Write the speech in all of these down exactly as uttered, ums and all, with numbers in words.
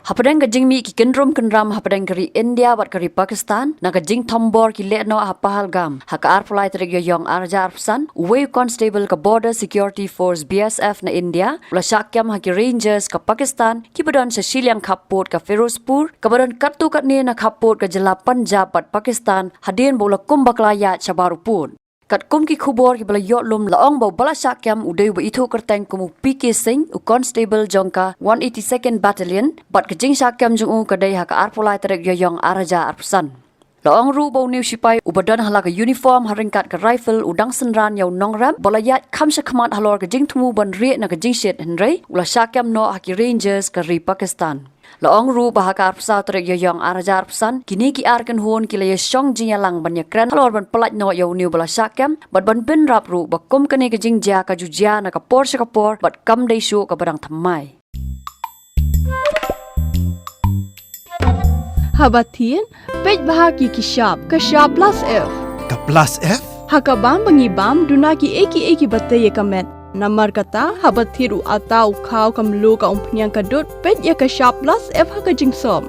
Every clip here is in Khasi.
Hapdeng ka jingmih ki kyndrum kynram hapdeng ka ri India bad ka ri Pakistan na ka jingthombor ki lehnoh ha Pahalgam ha ka arphew lai tarik Ïaïong arhajar arphew san, uwei u constable ka Border Security Force, B S F, na India u la shah kem ha ki Rangers ka Pakistan kiba don sha shiliang khappud ka Firozpur, kaba don katto katne na khappud ka jylla Punjab bad Pakistan, hadien ba u la kum bakla ïaid shabar u pud. Katkum ki khubor kiba la ïoh lum, la ong ba uba la shah kem u dei uba ithuh kyrteng kum u P K Singh, u constable jong ka one eighty-second Battalion, bad ka jingshah kem jong u ka dei ha ka arphew lai tarik Ïaïong arhajar arphew san. La ong ruh ba une u shipai uba don ha la ka uniform ha ryngkat ka rifle u dang synran ïa u nongrep ba la ïaid kham shakhmat halor ka jingthmu ban rieh na ka jingshit, hynrei u la shah kem noh ha ki Rangers ka ri Pakistan. La ong ruh ba ha ka arphew saw tarik Ïaïong arhajar arphew san, kine ki ar kynhun ki la ïashong jingïalang ban ïakren halor ban pyllait noh ïa une uba la shah kem, bad ban bynrap ruh ba kum kane ka jingjia ka ju jia na ka por sha ka por bad kam dei shuh kaba dang thymmai. Haba thied, peit bha ïa ki shap, ka shap plus F. Ka plus F? Ha ka bam ba ngi bam, duna kiei kiei kiba tei ïa ka met. Namar kata, haba thied u atta, u khaw, ka mluh, ka umphniang, ka dud, peit ïa ka shap plus F ha ka jingsop.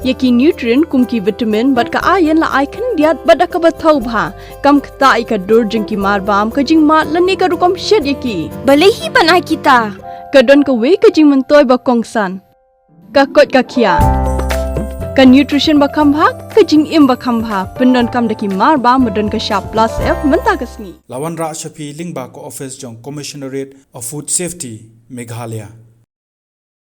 Ïa ki nutrient kum ki vitamin bad ka iron la ai khyndiat bad da kaba thaw bha. Kam ktah ïa ka dur jong ki marbam, ka jingmad lane ka rukom shet ïa ki. Balei hi ban ai kita? Ka don kawei ka jingmyntoi ba kongsan. Ka koit ka khiah. Ka nutrition ba kham bha, ka jingim ba kham bha. Pyndonkam da ki marbam ba don ka shap plus F mynta ka sngi. La wanrah sha phi lyngba ka office jong Commissionerate of Food Safety, Meghalaya.